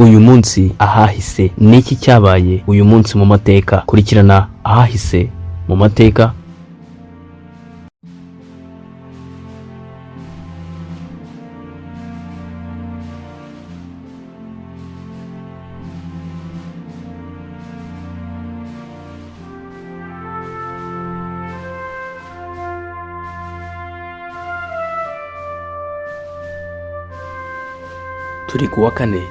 Uyu munsi ahahise, ni iki cyabaye uyu munsi mu mateka? Kurikirana ahahise mu mateka. Turi kuwa kane,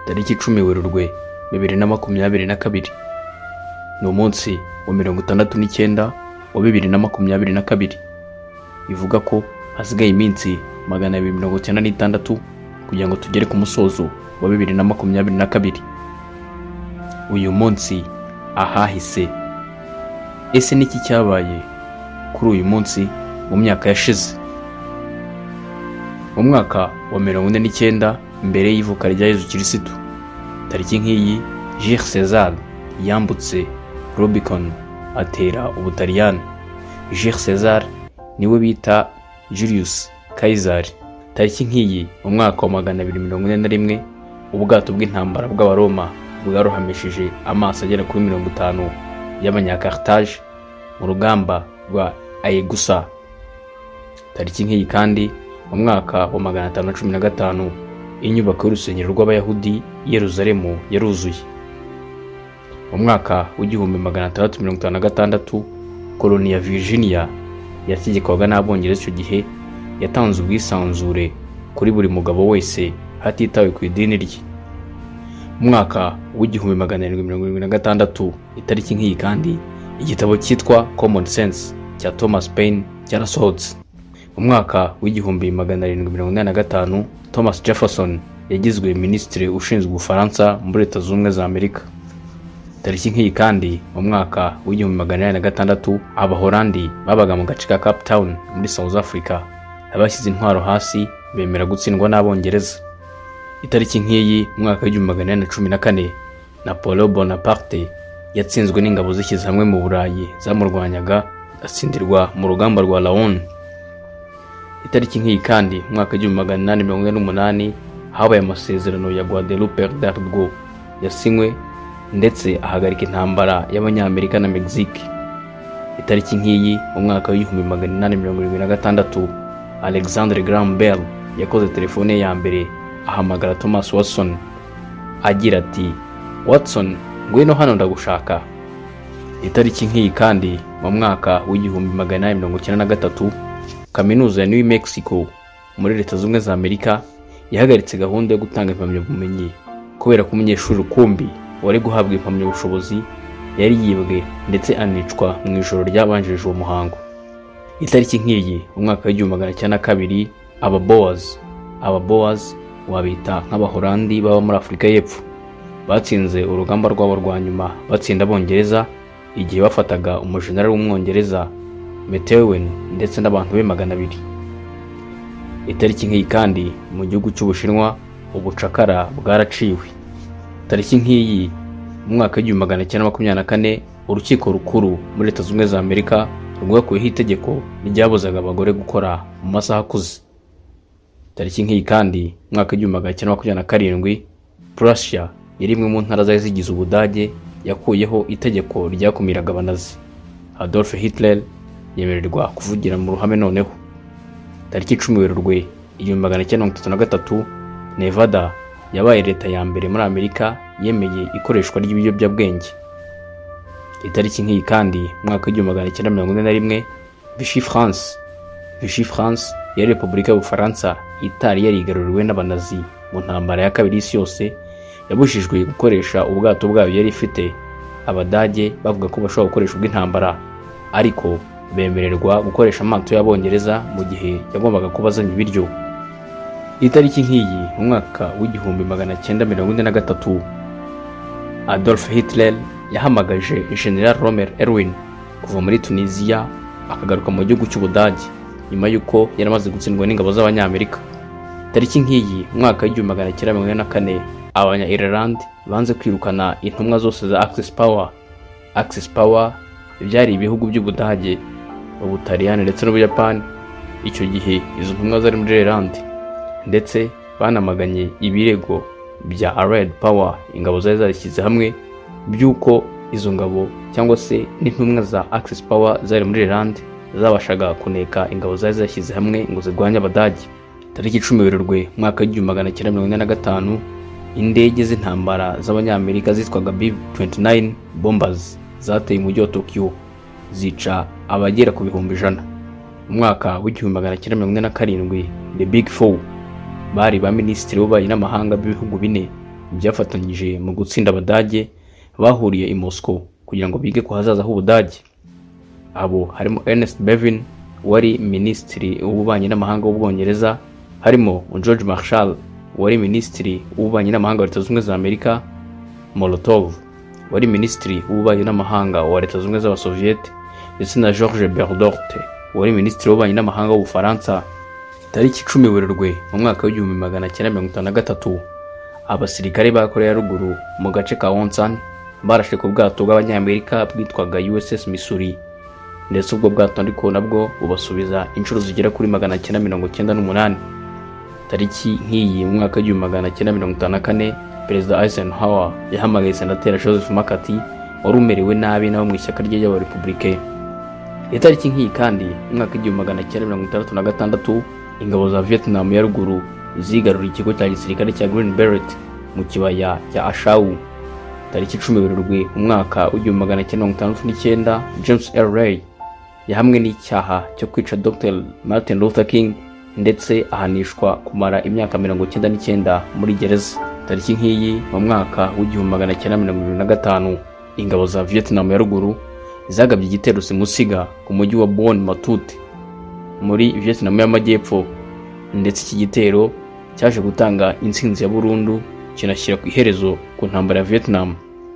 tariki 10 Werurwe 2022. Ni umunsi wa 69 wa 2022, bivuga ko hasigaye iminsi 296 kugira ngo tugere ku musozo wa 2022. Uyu munsi ahahise, ese niki cyabaye kuri uyu munsi mu myaka yashize? Mu mwaka wa 49 mbere y'ivuka rya Yezu Kirisitu, tariki nk'iyi, Jules César yambutse Rubicon atera Ubutaliyani. Jules César niwe bita Julius Caesar. Tariki nk'iyi mu mwaka wa 241, ubwato bw'intambara bw'Abaroma bwarohamishije amaso agera kuri 50 y'Abanyakartage mu rugamba rwa Aegusa. Tariki nk'iyi kandi mu mwaka wa 515, inyubako y'urusengero rw'Abayahudi i Yerusalemu yaruzuye. Mu mwaka wa 1656, koloni ya Virginia yategekwaga n'Abongereza icyo gihe yatanze ubwisanzure kuri buri mugabo wese hatitawe ku idini rye. Mu mwaka wa 1776, itariki nk'iyi kandi, igitabo cyitwa Common Sense cya Thomas Paine cyarasohotse. Mu mwaka wa 1785, Thomas Jefferson yagizwe minisitiri ushinzwe Ubufaransa muri Leta Zunze Ubumwe za Amerika. Tariki nk'iyi kandi mu mwaka wa 1806, Abahorandi babaga mu gace ka Cape Town muri South Africa bashyize intwaro hasi bemera gutsindwa n'Abongereza. Itariki nk'iyi mu mwaka wa 1814, Napoleon Bonaparte yatsinzwe n'ingabo zishyize hamwe mu Burayi zamurwanyaga, atsindirwa mu rugamba rwa Laon. Itariki nk'iyi kandi mu mwaka wa 1848, habaye amasezerano ya Guadalupe Hidalgo yasinywe ndetse ahagarika intambara y'Abanyamerika na Mexique. Itariki nk'iyi mu mwaka wa 1876, Alexander Graham Bell yakoze telefone ye ya mbere, ahamagara Thomas Watson agira ati: "Watson, ngwino hano ndagushaka." Itariki nk'iyi kandi mu mwaka wa 1893, Kaminuza ya New Mexico muri Leta Zunze Ubumwe za Amerika yahagaritse gahunda yo gutanga impamyabumenyi kubera ko umunyeshuri rukumbi wari guhabwa impamyabushobozi yari yibwe ndetse anicwa mu ijoro ryabanjirije uwo muhango. Itariki nk'iyi mu mwaka wa 1902, Aba Boers wabita nk'Abahorandi baba muri Afurika y'Epfo, batsinze urugamba rwabo rwa nyuma, batsinda Abongereza igihe bafataga umujenerali w'Umwongereza Methuen ndetse n'abantu be 200. Itariki nk'iyi kandi mu gihugu cy'Ubushinwa ubucakara bwaraciwe. Tariki nk'iyi mu mwaka wa 1924, urukiko rukuru muri Leta Zunze Ubumwe za Amerika rwakuyeho itegeko ryabuzaga abagore gukora mu masaha akuze. Tariki nk'iyi kandi mu mwaka wa 1927, Prussia yari imwe mu ntara zari zigize Ubudage yakuyeho itegeko ryakumiraga Abanazi. Adolf Hitler yemererwa kuvugira mu ruhame noneho. Tariki 10 Werurwe 1933, Nevada yabaye leta ya mbere muri Amerika yemeye ikoreshwa ry'ibiyobyabwenge. Itariki nk'iyi kandi mu mwaka wa 1941, Vichy France yari Repubulika y'Ubufaransa itari yarigaruriwe n'Abanazi mu ntambara ya kabiri y'isi yose, yabujijwe gukoresha ubwato bwayo yari ifite. Abadage bavuga ko bashobora gukoresha ubw'intambara, ariko bemererwa gukoresha amato y'Abongereza mu gihe yagombaga kuba azanye ibiryo. Itariki nk'iyi mu mwaka wa 1943, Adolf Hitler yahamagaje General Rommel Erwin kuva muri Tunisia akagaruka mu gihugu cy'Ubudage nyuma y'uko yari amaze gutsindwa n'ingabo z'Abanyamerika. Tariki nk'iyi mu mwaka wa 1944, Abanya Ireland banze kwirukana intumwa zose za Axis Power. Axis Power byari ibihugu by'Ubudage, Ubutaliyani ndetse n'Ubuyapani. Icyo gihe izo ntumwa zari muri Ireland, ndetse banamaganye ibirego bya Allied Power, ingabo zari zarishyize hamwe, by'uko izo ngabo cyangwa se n'intumwa za Axis Power zari muri Ireland zabashaga kuneka ingabo zari zashyize hamwe ngo zirwanye Abadage. Tariki 10 Werurwe mwaka w'1945, indege z'intambara z'Abanyamerika zitwaga B-29 bombers zateye umujyi wa Tokyo, zica abagera ku 100,000. Mu mwaka w'1947, The Big Four, bari ba minisitiri b'ububanyi n'amahanga b'ibihugu bine byafatanyije mu gutsinda Abadage, bahuriye i Moscow kugira ngo bige ku hazaza h'Ubudage. Abo harimo Ernest Bevin wari minisitiri w'ububanyi n'amahanga w'Ubwongereza, harimo George Marshall wari minisitiri w'ububanyi n'amahanga wa Leta Zunze Ubumwe za Amerika, Molotov wari minisitiri w'ububanyi n'amahanga wa Leta Zunze Ubumwe z'Abasoviyete, ndetse na Georges Bernadotte wari minisitiri w'ububanyi n'amahanga w'Ubufaransa. Tariki 10 Werurwe mu mwaka w'1953, abasirikare ba Korea ya Ruguru mu gace ka Wonsan barashe ku bwato bw'Abanyamerika bwitwaga USS Missouri, ndetse ubwo bwato ariko nabwo bubasubiza inshuro zigera kuri 998. Tariki nk'iyi mu mwaka w'1954, Perezida Eisenhower yahamagaye Senateri Joseph McCarthy wari umerewe nabi nawe mu ishyaka rye ry'Abarepublike. Itariki nk'iyi kandi mu mwaka w'1966, ingabo za Vietnam ya Ruguru zigaruriye ikigo cya gisirikare cya Green Beret mu kibaya cya A Shau. Tariki 10 Werurwe mu mwaka w'1969, James Earl Ray yahamwe n'icyaha cyo kwica Dr Martin Luther King, ndetse ahanishwa kumara imyaka 99 muri gereza. Tariki nk'iyi mu mwaka w'1975, ingabo za Vietnam ya Ruguru zagabye igitero simusiga ku mujyi wa Buon Ma Thuot muri Vietnam y'Amajyepfo, ndetse iki gitero cyaje gutanga intsinzi ya burundu, kinashyira ku iherezo ku ntambara ya Vietnam.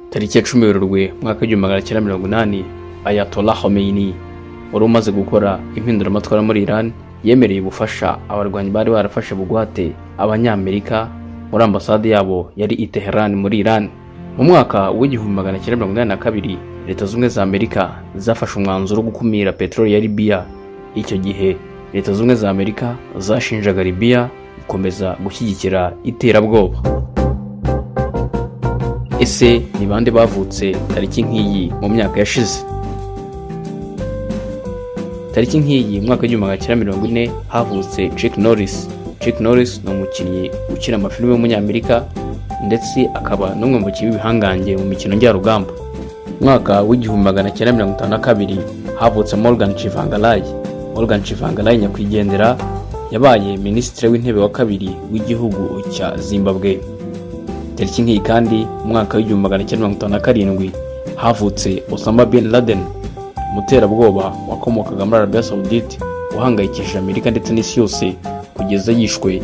Tariki ya 10 Werurwe mwaka w'1980, Ayatollah Khomeini wari umaze gukora impinduramatwara muri Iran yemereye ubufasha abarwanyi bari barafashe bugwate Abanyamerika muri ambasade yabo yari i Tehran muri Iran. Mu mwaka w'1982, Leta Zunze Ubumwe za Amerika zafashe umwanzuro wo gukumira peteroli ya Libya. Icyo gihe Leta Zunze Ubumwe za Amerika zashinjaga Libya gukomeza gushyigikira iterabwoba. Ese ni bande bavutse tariki nk'iyi mu myaka yashize? Tariki nk'iyi mu mwaka w'1940 havutse Chuck Norris. Chuck Norris ni umukinnyi ukina amafilime w'Umunyamerika, ndetse akaba n'umwe mu bakinnyi b'ibihangange mu mikino njyarugamba. Mu mwaka w'1952 havutse Morgan Tsvangirai. Morgan Tsvangirai nyakwigendera yabaye minisitiri w'intebe wa kabiri w'igihugu cya Zimbabwe. Tariki nk'iyi kandi mu mwaka w'1957 havutse Osama bin Laden, umuterabwoba wakomokaga muri Arabia Saudite wahangayikishije Amerika ndetse n'isi yose kugeza yishwe.